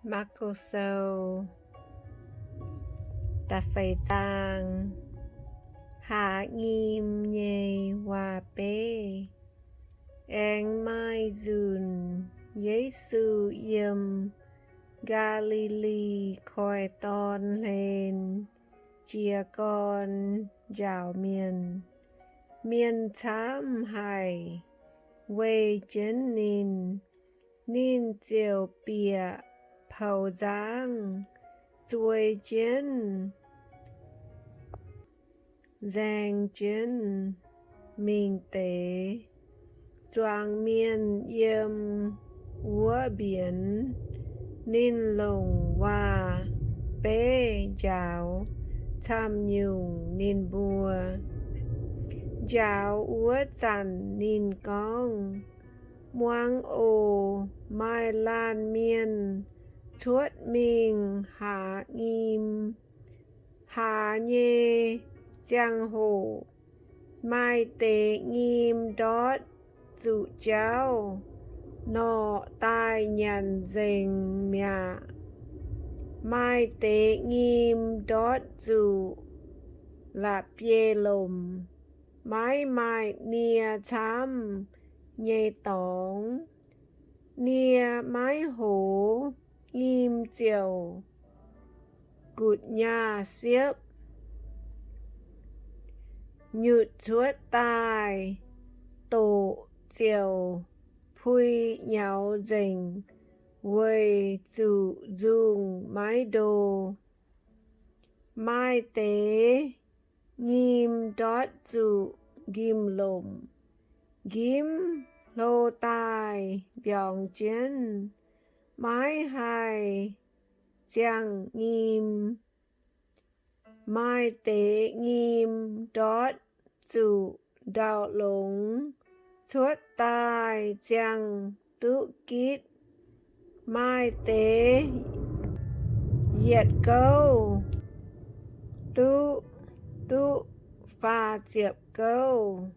Maako Sou da'feix zaang. Haaz nyim nyei waac-beiv. Aengx maaih nzunc Yesu yiem Gaa^li^li Koiv-Dorn hlen jiez gorn njaaux mienh. Mienh camv haic weih jienv ninh. Ninh ziouc bieqc poux nzangv zueiz jienv, nzaeng jienv mingh deix. Zuangx mienh yiem wuov mbienx. Ninh longc waac-beiv njaaux camv-nyungc ninh mbuo. Njaaux wuov zanc ninh gorngv, Muangx oc. Maaih laanh mienh cuotv mingh haaz nyim. Haaz nyei ziangh hoc maaih deix nyim ndortv zuqc jauv norqc daaih nyanc nzengc mi'aqv. Maaih deix nyim ndortv zuqc la'bieiv-lomc, maiv maaih nie camv nyei dorngx. Nie maiv hoz, nyim ziouc gutv nyaah siepv, nyutc cuotv daaih, doqc ziouc pui nyaux nzengc weic zuqc nzungh maiv ndo. Maaih deix nyim ndortv zuqc nqimh-lomc, nqimv hlo daaih mbiorngz jienv, maiv haih ziangh nyim. Maaih deix nyim ndortv zuqc ndau-longx cuotv daaih ziangh duqv gitv. Maaih deix yietc gouv duqv, duqv faah ziepc gouv.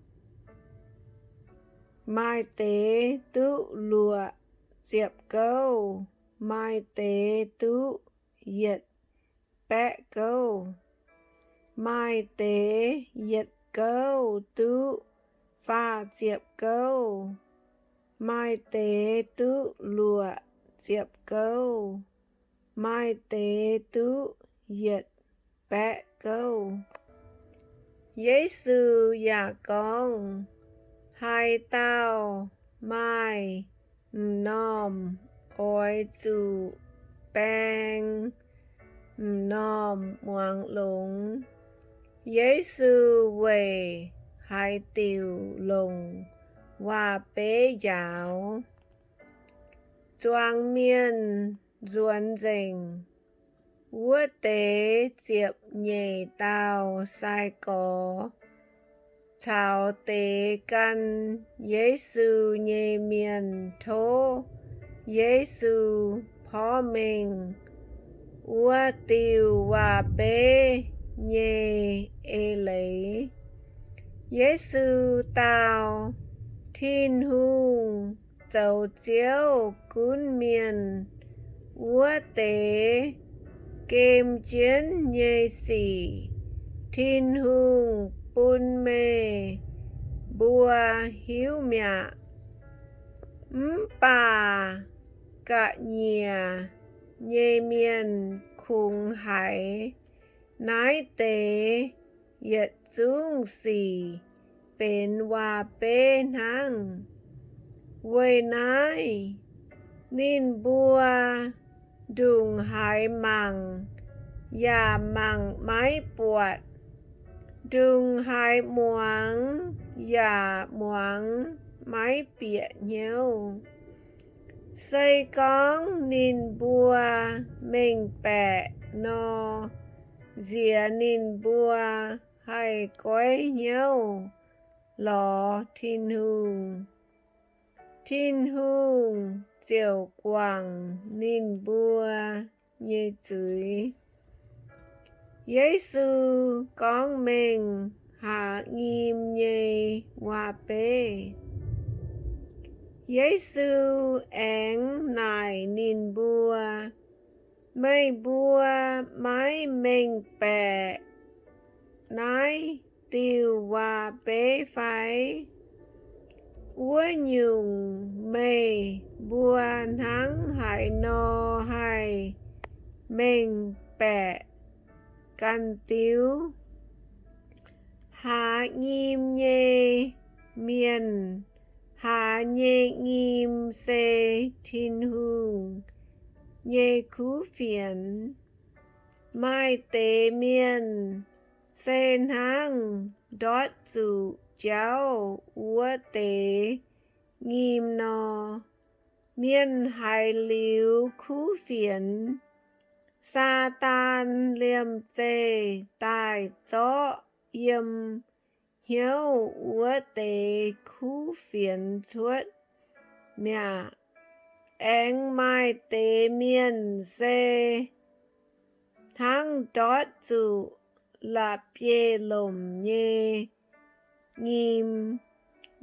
Maaih deix duqv luoqc ziepc gouv. Maaih deix duqv yietc baeqv gouv. Maaih deix yietc gouv duqv faah ziepc gouv. Maaih deix duqv luoqc ziepc gouv. Maaih deix duqv yietc baeqv gouv. Yesu yaac gorngv, Haaix dauh maaih m'normh oix zuqc baeng m'normh muangx longx. Yesu weic haaix diuc longc waac-beiv njaaux? Zuangx mienh nzuonx nzengc. Wuov deix ziepc nyeic dauh sai-gorx caux deix gan Yesu nyei mienh tov Yesu porv mengh wuov diuh waac-beiv nyei eix leiz. Yesu dau, Tin-Hungh zoux Ziouv gunv mienh wuov deix gem jienv nyei sic Tin-Hungh bun meih mbuo hiuv mi'aqv. Mv baac ga'nyiec nyei mienh kungx haiz naaiv deix yietc zungv sic benx waac-beiv hnangv. Weic naaiv ninh mbuo ndongc haaix mangc yaac mangc maiv buatc, ndongc haaix muangx yaac muangx maiv bieqc hnyouv. Se gorngv ninh mbuo mengh baeqc nor, nziex ninh mbuo haih goiv hnyouv lorz Tin-Hungh. Tin-Hungh ziouc guangc ninh mbuo nyei zuiz. Yesu gorngv mengh haaz nyim nyei waac-beiv. Yesu aengx naaic ninh mbuo, Meih mbuo maiv mengh baeqc naaiv diuh waac-beiv fai? Wuov nyungc, meih mbuo hnangv haaix nor haih mengh baeqc ganh diuv? Haaz nyim nyei mienh, haaz nyei nyim se Tin-Hungh nyei kuv fienx. Maaih deix mienh se hnangv ndortv zuqc jauv wuov deix nyim nor. Mienh haiz liuz kuv fienx, Saadaan liemh zeih daaih zorqv yiem hnyouv wuov deix kuv fienx cuotv mi'aqv. Aengx maaih deix mienh se hnangv ndortv zuqc la'bieiv-lomc nyei nyim,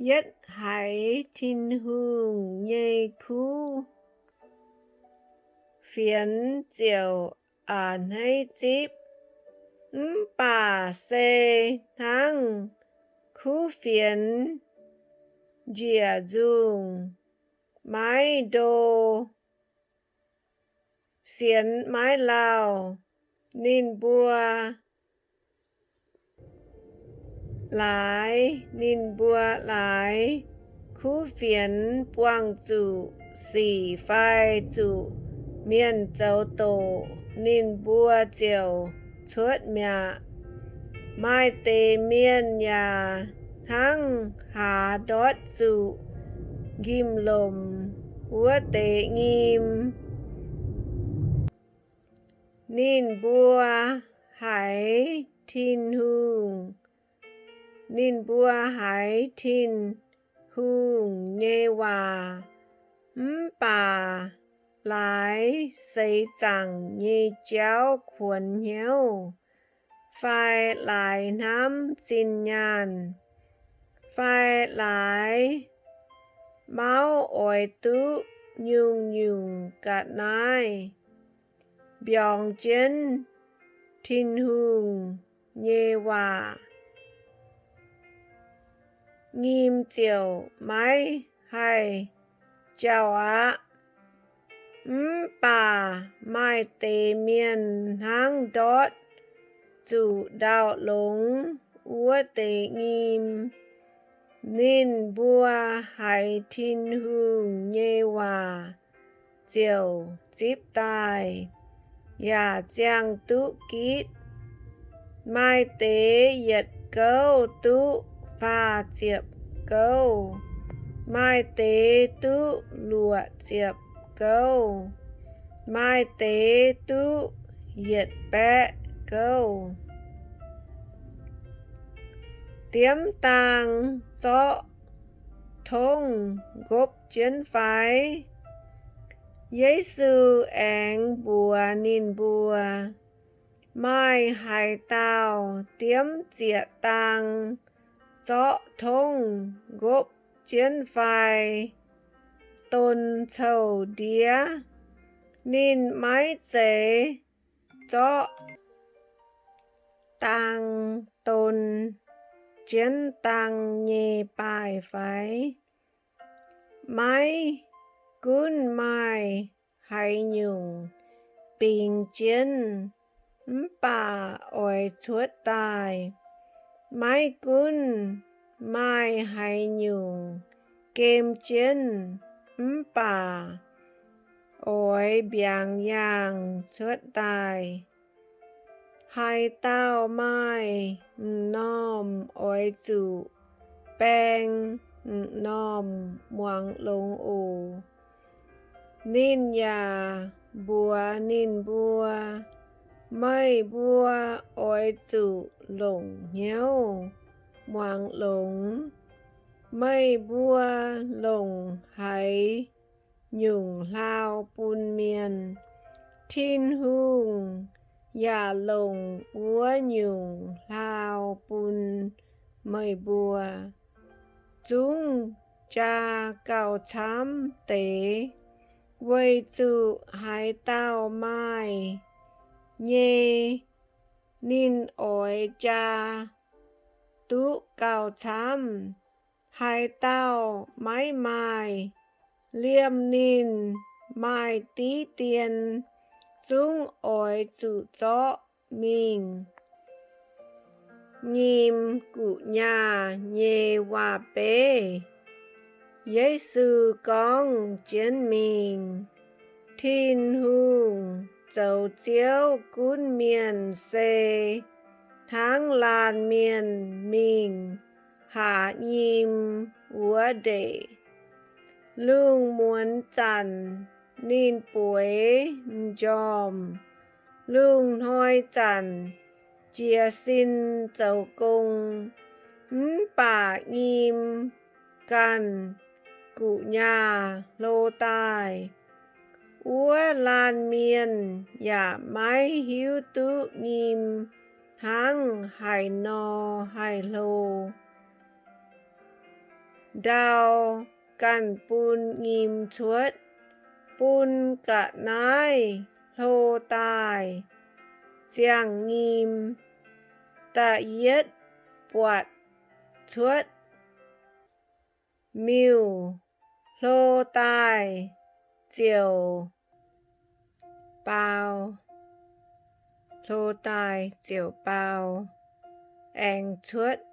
yietv haiz Tin-Hungh nyei kuv fienx ziouc a'hneiv zipv. Mv baac se hnangv kuv fienx njiec nzungh, maiv ndo, sienx maiv lauh. Ninh mbuo laaix, ninh mbuo laaix kuv fienx buangh zuqc sic fai zuqc mienh zoux doqc, ninh mbuo ziouc cuotv mi'aqv. Maaih deix mienh yaac hnangv haaz ndortv zuqc njimv-lomc wuov deix nyim. Ninh mbuo haiz Tin-Hungh, ninh mbuo haiz Tin-Hungh nyei waac, mv baac laaix seix zaangc nyei jauv kuonx hnyouv, fai laaix hnamv zinh nyaanh, fai laaix mauv oix duqv nyungc-nyungc ga'naaiv mbiorngz jienv Tin-Hungh nyei waac, nyim ziouc maiv haih jauh aqv. Mv baac maaih deix mienh hnangv ndortv zuqc ndau-longx wuov deix nyim. Ninh mbuo haiz Tin-Hungh nyei waac ziouc zipv daaih, yaac ziangh duqv gitv. Maaih deix yietc gouv duqv faah ziepc gouv, maaih deix duqv luoqc ziepc gouv, maaih deix duqv yietc baeqv gouv. Diemv dang zorqv tongv nqopv jienv fai? Yesu aengx mbuox ninh mbuo, Maaih haaix dauh diemv zieqc dang zorqv tongv nqopv jienv fai? Donx coux ndiev, ninh maiv zeiz zorqv dang donx jienv dang nyei baaih fai? Maiv gunv maaih haaix nyungc bingx jienv mv baac oix cuotv daaih, maiv gunv maaih haaix nyungc gem jienv mv baac oix mbiaangx yaangh cuotv daaih. Haaix dauh maaih m'normh oix zuqc baeng m'normh muangx longx oc. Ninh yaac mbuox ninh mbuo, Meih mbuo oix zuqc longc hnyouv muangx longx. Meih mbuo longc haaix nyungc hlaau bun mienh, Tin-Hungh yaac longc wuov nyungc hlaau bun meih mbuo. Zungv jaa gauh camv deix. Weic zuqc haaix dauh maaih nyei, ninh oix jaa duqv gauh camv. Haaix dauh maiv maaih, liemh ninh maaih diqv dien zungv oix zuqc zorqv mingh. Nyim Guqc Nyaah Nyei Waac-Beiv. Yesu gorngv jienv mingh, Tin-Hungh zoux Ziouv gunv mienh se hnangv laanh mienh mingh haax nyim wuov ndeic. Lungh muonz zanc ninh bueix m'njormh, lungh hnoi zanc jiez sin zoux gong, mv baac nyim ganh guqc nyaah hlo daaih. Wuov laanh mienh yaac maiv hiuv duqv nyim hnangv haaix nor haih hlo. Ndau ganh bun nyim cuotv, bun ga'naaiv hlo daaih ziangh nyim. Da'yietv buatc cuotv, miuc, hlo daaih ziouc baau, hlo daaih ziouc baau, aengx cuotv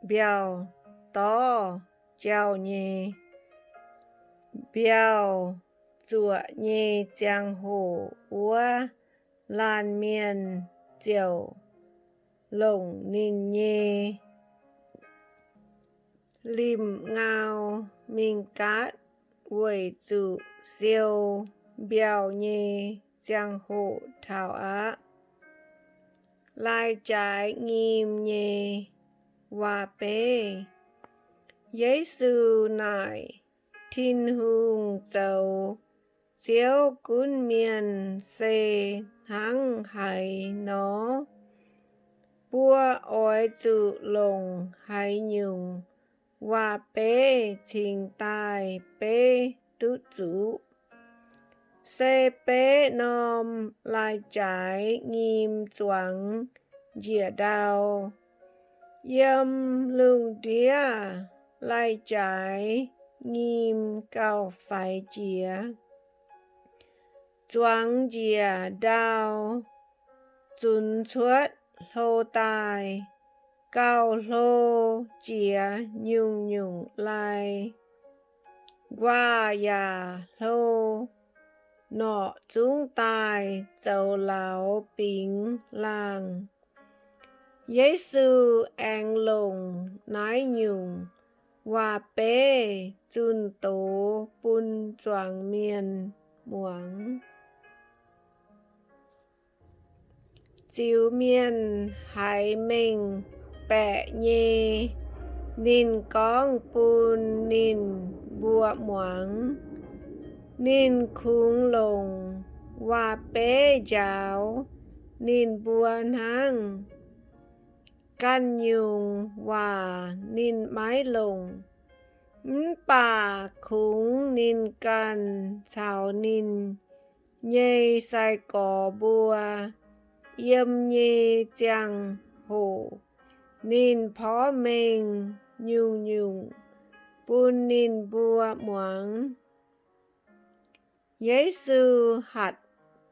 mbiauh dorv jauh nyei. Mbiauh zuoqc nyei ziangh hoc wuov laanh mienh ziouc longc ninh nyei limh ngau mingh gaatv, weic zuqc siou mbiauh nyei ziangh hoc taux aqv. Lai-jaaix nyim nyei waac-beiv. Yesu naaic, Tin-Hungh zoux Ziouv gunv mienh se hnangv haaix nor? Mbuo oix zuqc longc haaix nyungc waac-beiv cingx daaih beiv duqv zuqc? Se beiv norm lai-jaaix nyim zuangx njiec ndau. Yiem lungh ndiev lai-jaaix nyim gauh faix jiex. Zuangx njiec ndau, zunx cuotv hlo daaih, gauh hlo jiex nyungc-nyungc lai. Nquaah yaac hlo, norqc zungv daaih zoux lauz bingx laangh. Yesu aengx longc naaiv nyungc waac-beiv zunh doz bun zuangx mienh muangx. Ziux mienh haiz mengh baeqc nyei, ninh gorngv bun ninh mbuo muangx. Ninh kungx longc waac-beiv njaaux ninh mbuo hnangv. Ganh nyungc waac ninh maiv longc, mv baac kungx ninh ganh caux ninh nyei sai-gorx mbuo yiem nyei ziangh hoc, ninh porv mengh nyungc-nyungc bun ninh mbuo muangx. Yesu hatc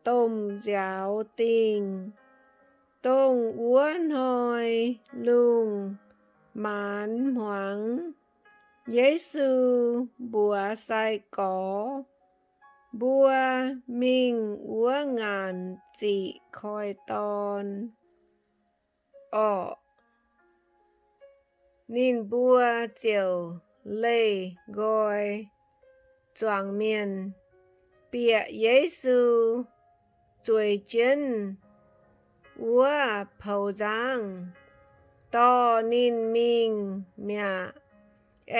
domh nziaaux dingh. Dongh wuov hnoi lungh maanz hmuangx, Yesu mbuox sai-gorx mbuo mingh wuov ngaanc ziqc koiv-dorn orqc. Ninh mbuo ziouc leih nqoi zuangx mienh, bieqc Yesu zueiz jienv wuov poux nzangv, dorh ninh mingh mi'aqv.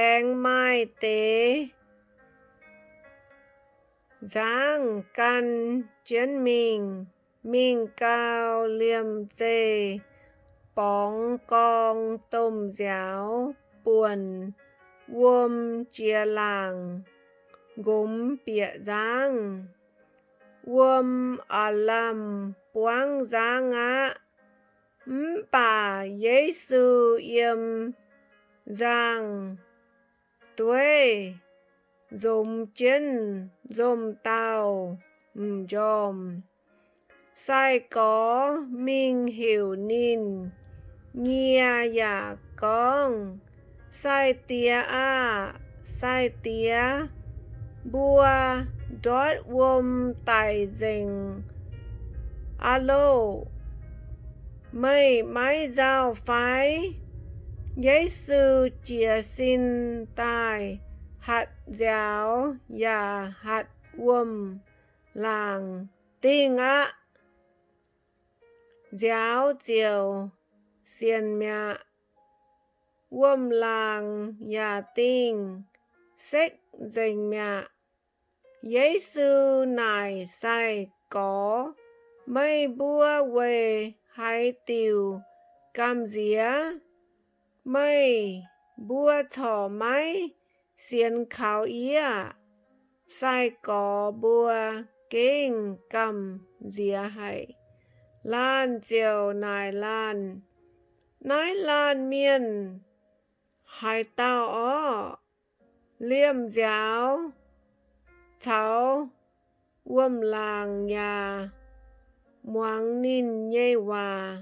Aengx maaih deix nzangv gan jienv mingh. Mingh gau, liemh zeih borngz gorng domh nziaaux buonc wuom jiex laangc. nqomx bieqc nzangv. Wuom aav lamh buangv nzangv aqv. Mv baac Yesu yiem nzangv-dueiv nzomx jienv nzomh dauh m'njormh. Sai-gorx mingh heuc ninh nyie yaac gorngv, Sai-Diex aah! Sai-Diex, mbuo ndortv wuom daic nzengc aqv loh! Meih maiv nzauh fai? Yesu jiez sin daaih hatc nziaaux yaac hatc wuom-laangc dingh aqv. Nziaaux ziouc sienx mi'aqv. Wuom-laangc yaac dingh sekv nzengc mi'aqv. Yesu naaic sai-gorx, Meih mbuo weic haaix diuc gamh nziex? Meih mbuo corc maiv sienx kaux yie aah? Sai-gorx mbuo gengh gamh nziex haic. Laanh ziouc naaic laanh, Naaiv laanh mienh haaix dauh orqv? Liemh nziaaux caux wuom-laangc yaac muangx ninh nyei waac.